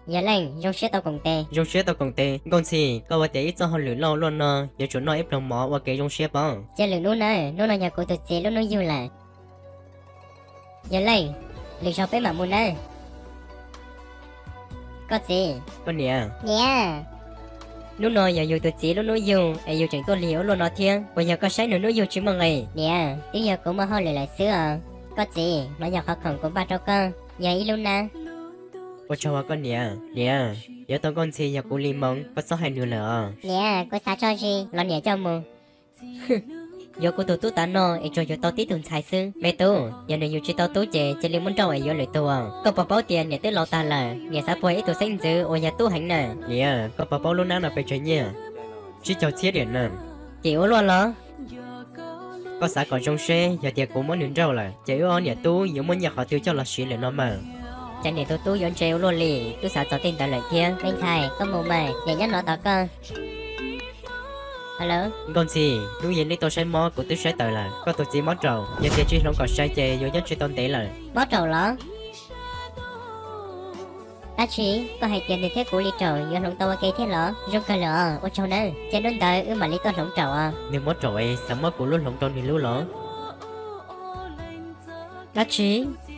Yog leej, zoo siab tau koom tes. Zoo siab tau koom tes. Nkauj Ntxhi, koj ua tias ib txoj hauj lwm loj ua luaj no yuav tsum noj ib pluag mov ua kev zoo siab pob. Cia lwm hnub nawb, hnub no yog kuv tus txiv lub hnub yug lawm. Yog leej, lwm zaug peb mam mus nawb. Koj txiv. Koj niam. Niam. Hnub no yog yus tus txiv lub hnub yug es yus tseem tuaj lig ua luaj no thiab, puas yog koj saib nws hnub yug tsis muaj nqis? Niam, twb yog kuv muaj hauj lwm lawm xwb os. Koj txiv, no yog qhov khoom kuv npaj rau koj, yog ib lub nab. Ua tsaug os koj niam. Niam, yuav tau Nkauj Ntxhi yog kuv li moov, koj txhob hais nws lawm os. Niam, kuv xav tso zis los niam coj mus. Yuav kuv tus tub tav no es tsuas yuav tau tib tug ntxhais xwb. Me tub, yog nws yug tsis tau tub ces cia li muab nrauj es yuav lwm tus. Koj puas paub tias niam twb laus tag lawm, niam xav puag ib tug xeeb ntxwv uas yog tub heev na. Niam, koj puas paub lub nab no pes tsawg nyiaj? Tsib caug txhiab diam na. Kim ua luaj los? Koj xav kom zoo seb yog tias kuv muab nws nrauj lawm ces wb ob niam tub yuav muaj nyiaj qhov twg coj los siv lawm no mas. Cas niam tus tub yuav ntse ua luaj li, twb xav txog tej ntawd lawm thiab. Me ntxhais, koj mus mas, niam nyob no tos koj. Nkauj Ntxhi, hnub yog nej tuaj saib mob kuv twb saib tawm lawm, koj tus txiv mob raum, yog tias tsis hloov kom sai ces yuav nyob tsis tau ntev lawm. Mob raum los? Dab tsi, koj hais tias nws thiab kuv li raum yuav hloov tau ua ke thiab los? Zoo kawg lawm os, ua tsaug nawb, cia hnub ntawd wb mam li tuaj hloov raum os. Nws mob raum es xav muab kuv lub hloov rau nws lub los? Dab tsi,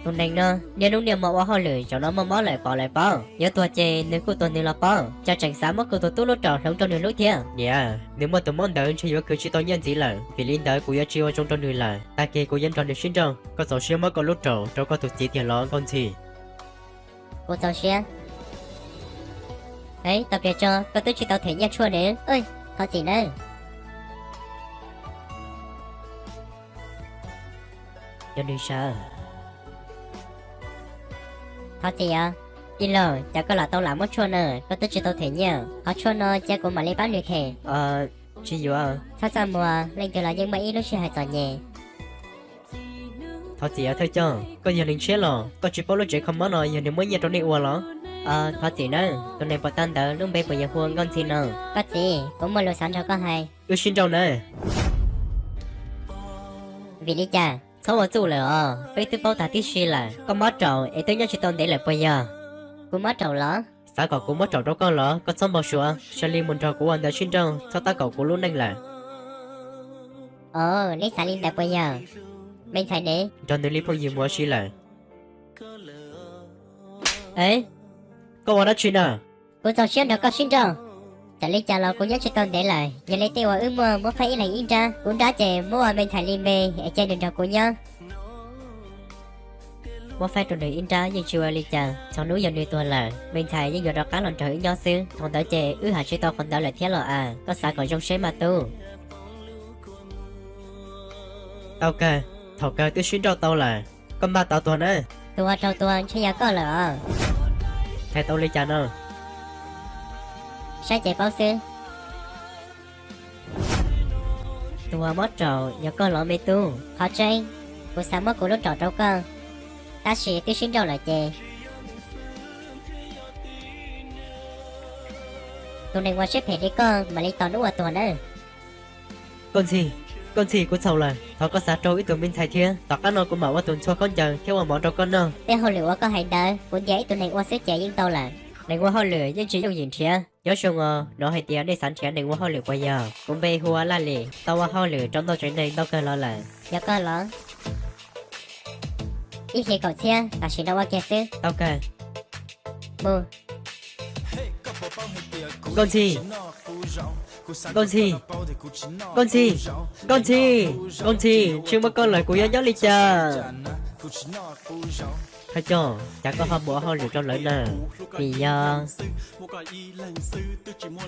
tus neeg no niaj hnub niaj hmo ua hauj lwm, zaum no muaj mob lawm pom lawm pob, yuav tuag ces nws kuj tuag nws los pob, cas tseem xav muab kuv tus tub lub raum hloov rau nws lub thiab. Niam, nws muaj tus mob ntawd ntshe yuav khwv tsis tau nyiaj ntxiv lawm, vim li ntawd kuv yuav tsis ua zoo rau nws lawm. Tag kis kuv yuav nrog nws sib nrauj. Koj txaus siab muab koj lub raum rau koj tus txiv tiag los Nkauj Ntxhi? Kuv txaus siab. Tau pliag tso, koj twb tsis tau them nyiaj tshuaj ne. Thov txim nawb. Yog nws sawv. Thov txim os. Tij laug, cas koj lam tau lam muab tshuaj na, koj twb tsis tau them nyiaj. Qhov tshuaj no cia kuv mam li pab nws them. Tsis yuav. Txhob txaj muag, leej twg los yeej muaj ib lub sij hawm txom nyem. Thov txim os thawj coj, koj yog neeg tshiab los? Koj tsis paub lub tsev kho mob no yog nws muab nyiaj rau nej ua los? Thov txim nawb, tus neeg puas tag ntawd lub npe puas yog hu ua Nkauj Ntxhi no? Koj txiv, kuv muaj lus xav nrog koj hais. Wb sib nrauj nawb. Vim li cas? Txhob ua txuj lawm os, peb twb paub tag tib si lawm. Koj mob raum es twb nyob tsis tau ntev lawm puas yog? Kuv mob raum los? Xav kom kuv muab raum rau koj los? Koj txhob npau suav, sawv li mus nrog kuv ua ntawv sib nrauj, txhob tab kaum kuv lub neej lawm. Os, nej xav li ntawd puas yog? Me ntxhais ne? Nrog nws li phooj ywg mus ua si lawm. Koj ua dab tsi na? Kuv txaus siab nrog koj sib nrauj. Txawm li cas los kuv nyob tsis tau ntev lawm, yog li tej uas wb muaj muab faib ib leeg ib nrab, kuv nrab ces muab ua me ntxhais li npe es cia nws nrog kuv nyob. Muab faib rau nws ib nrab yeej tsis ua li cas, txog hnub yog nws tuag lawm, me ntxhais yeej yuav rov qab los nrog wb nyob xwb. Thaum ntawd ces wb hais tsis tau qhov ntawd lawm thiab los as, koj xav kom zoo seb mas tub. Tau kawg, thaum kawg twb sib nrauj tau lawm, koj npaj tau tuag na. Tus uas raug tuag ntshe yog koj lawm os. Hais tau li cas no? Saib ces paub xwb. Tus uas mob raum yog koj los me tub? Qhov tseeb, kuv xav muab kuv lub raum rau koj, tab sis twb sib nrauj lawm ces tus neeg ua siab phem li koj mam li tos hnub ua tuag nawb. Nkauj Ntxhi, Nkauj Ntxhi, kuv txhaum lawm, thov koj xav rau ib tug me ntxhais thiab, tom qab no kuv mam ua tus ntxhua khaub ncaws thiab ua mov rau koj noj. Tej hauj lwm uas koj hais ntawd kuv ntiav ib tug neeg ua xwb ces yeej tau lawm. Neeg ua hauj lwm yeej tsis yooj yim nrhiav. Nyob zoo os, hnov hais tias nej xav nrhiav neeg ua hauj lwm puas yog? Kuv npe hu ua Laj Lim, tau ua hauj lwm rau ntau tsev neeg ntau kawg los lawm. Yog koj los? Ib hlis kaum txhiab, tam sim no ua kiag xwb. Tau kawg. Mus. Nkauj Ntxhi, Nkauj Ntxhi, Nkauj Ntxhi, Nkauj Ntxhi, Nkauj Ntxhi, ntsej muag koj lawm kuv yuav nyob li cas? Thawj coj, cas koj ho mus ua hauj lwm rau lawv na? Vim yog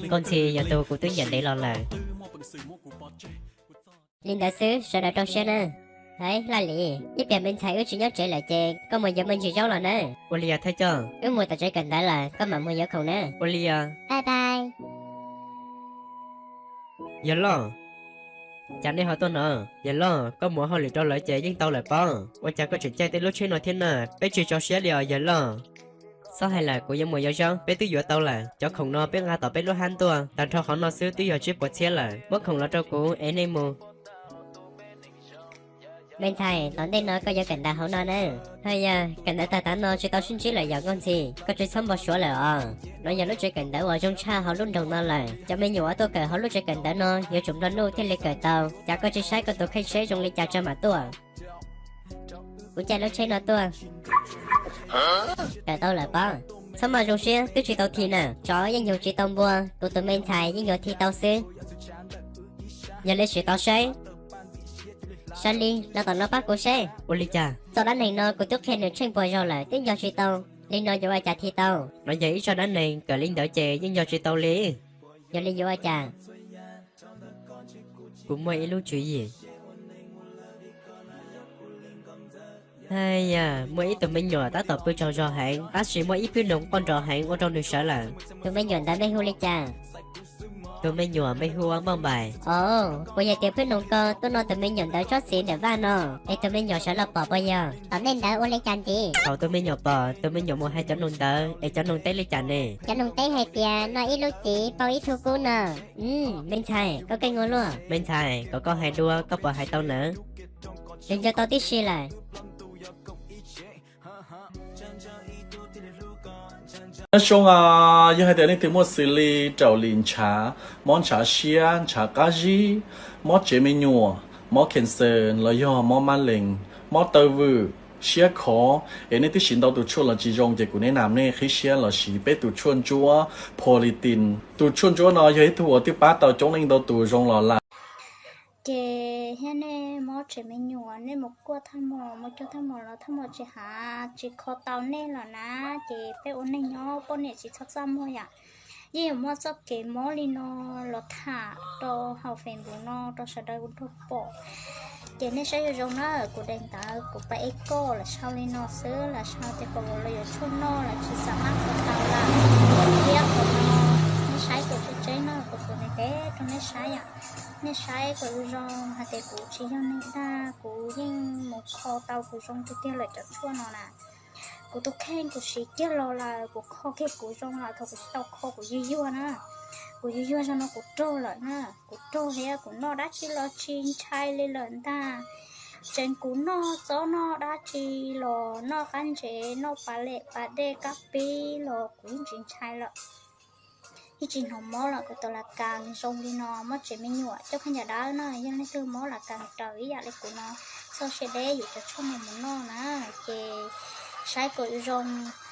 Nkauj Ntxhi yog tus kuv twb nyiam ntev los lawm. Li ntawd xwb, sawv daws rau siab na. Hais Laj Lim, ib pliag me ntxhais wb tsis nyob tsev lawm ces koj mus yuav me ntsis zaub los nawb. Ua li os thawj coj. Wb mus tom tsev kawm ntawv lawm, koj mam mus yuav khoom na. Ua li os. Bye bye. Yawg loj, cas nej ho tuaj no? Yawg loj, koj mus ua hauj lwm rau lawv ces yeej tau lawm pob, ua cas koj tseem caij tej lub tsheb no thiab na? Peb tsis tso siab li os yawg loj. Txhob hais lawm, kuv yuav mus yuav zaub, peb twb yuav tau lawm. Cov khoom no peb nqa tom peb lub hab ntuaj, tag nrho qhov no xwb twb yog tsib puas txhiab lawm. Muab khoom los rau kuv es nej mus. Me ntxhais, tom ntej no koj yuav kawm ntawv hauv no na. Hos yog kawm ntawv tag tav no tsis tau sib ntsib lawm yog Nkauj Ntxhi, koj tsis txhob npau suav lawm os. No yog lub tsev kawm ntawv uas zoo tshaj hauv lub nroog no lawm. Cov me nyuam uas tuaj kawm hauv lub tsev kawm ntawv no yuav tsum nplog nuj thiaj li kawm tau. Cas koj tsis saib koj tus kheej seb zoo li cas tso mam tuaj. Kuv caij lub tsheb no tuaj. Kawm tau lawm pob. Txhob maj zoo siab, twb tsis tau thi na. Tsov yeej yug tsis tau npua, kuv tus me ntxhais yeej yuav thi tau xwb. Yog li sim tos saib. Saib li, los tom no pab kuv seb. Ua li cas? Txoj dab neeg no kuv twb qhia nws tsheej puas zaug lawm twb nco tsis tau. Li no yuav ua cas thi tau? No yog ib txoj dab neeg, kawm li ntawd ces yeej nco tsis tau li. Yog li yuav ua cas? Kuv muaj ib lub tswv yim. Haj yam, muaj ib tug me nyuam tab tom pw tsaug zog heev, tab sis muaj ib phwb noog quaj nrov heev ua rau nws sawv lawm. Tus me nyuam ntawd npe hu li cas? Tus me nyuam npe hu ua Npauj Npaim. Os, puas yog tias phwb noog ko tuaj noj tus me nyuam ntawd tsob txiv ntawm vaj no, es tus me nyuam sawv los pom puas yog? Tom ntej ntawd ua li cas ntxiv? Thaum tus me nyuam pom, tus me nyuam mus hais cov noog ntawd, es cov noog teb li cas ne? Cov noog teb hais tias noj ib lub txiv pauj ib tug kub no. Me ntxhais, koj keej ua luaj. Me ntxhais, kom koj hais dua, koj puas hais tau nawb? Nws nco tau tib si lawm. Nyob zoo, yog hais tias leej twg muaj xws li raum lim ntshav, mob ntshav siab, ntshav qab zib, mob tsev me nyuam, mob cancer los yog mob mab lees, mob taw vwm, siab khov, es nej twb siv ntau tus tshuaj los tsis zoo ces kuv nes nam nej qhib siab los siv peb tus tshuaj ntsuab Politin. Tus tshuaj ntsuab no yog ib tug uas twb pab tau coob leej ntau tus zoo los lawm. Ces thiab nej mob tsev me nyuam, nej mus kuaj thaj mos, mus cuag thaj mos los thaj mos tsis hav tsis kho tau nej los na, ces peb ua neeg nyob poj niam tsis txhob txaj muag yom. Yeej yuav muaj txoj kev mob li no los tham rau hauv Facebook no rau sawv daws ua nrog pom. Ces nej saib zoo zoo na, kuv daim ntawv kuv pab eb koj lam sau li no xwb, lam sau tias kom los yuav tshuaj noj los tsis xam mab kho tau lawm. Thiab qhov no nej saib kuv tseeb tseeb no, kuv kuv ntev ntev rau nej saib yom. Nej saib kom zoo zoo hais tias kuv tsis yog neeg dag, kuv yeej mus kho tau kuv zoo tiag tiag lawm cov tshuaj no na. Kuv tus kheej kuv siv kiag los lawm, kuv kho kiag kuv zoo lawm, thaum kuv tsis tau kho kuv yuag yuag na. Kuv yuag yuag zoo no kuv rog lawm na, kuv rog thiab kuv noj dab tsi los tsis ntshai li lawm ntag. Tseem kuv noj txob noj dab tsi los noj qab ntsev noj pas lem pas dej kab pib los kuv yeej tsis ntshai lawm. Yeej tsis hnov mob lawm, kuv tus las kas zoo li no, mob tsev me nyuam coj khaub ncaws dawb no, yog leej twg mob las kas raws ib yam li kuv no, txoj sia deb yuav cov tshuaj no mus noj na, ces saib kom zoo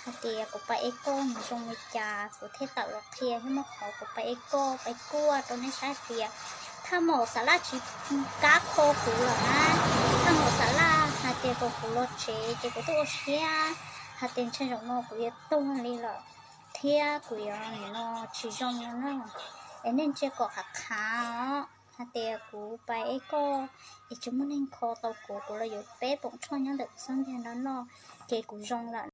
hais tias kuv pab eb koj mus zoo li cas kuv thiaj tawm los qhia thiab muab qhov kuv pab eb koj pab kuaj rau nej saib tias thaj mos xav laj tsis kab kho kuv lawm na, thaj mos xav laj hais tias kom kuv los tsev ces kuv twb ua siab hais tias ntshai zaum no kuv yuav tuag li lawm thiab kuv yuav nim no tsis zoo no na. Es nej ntsia kom qhav qhav os, hais tias kuv pab eb koj es tsis muaj neeg kho tau kuv, kuv los yuav peb poom tshuaj nyob ntawm kuv xub ntiag no noj ces kuv zoo lawm.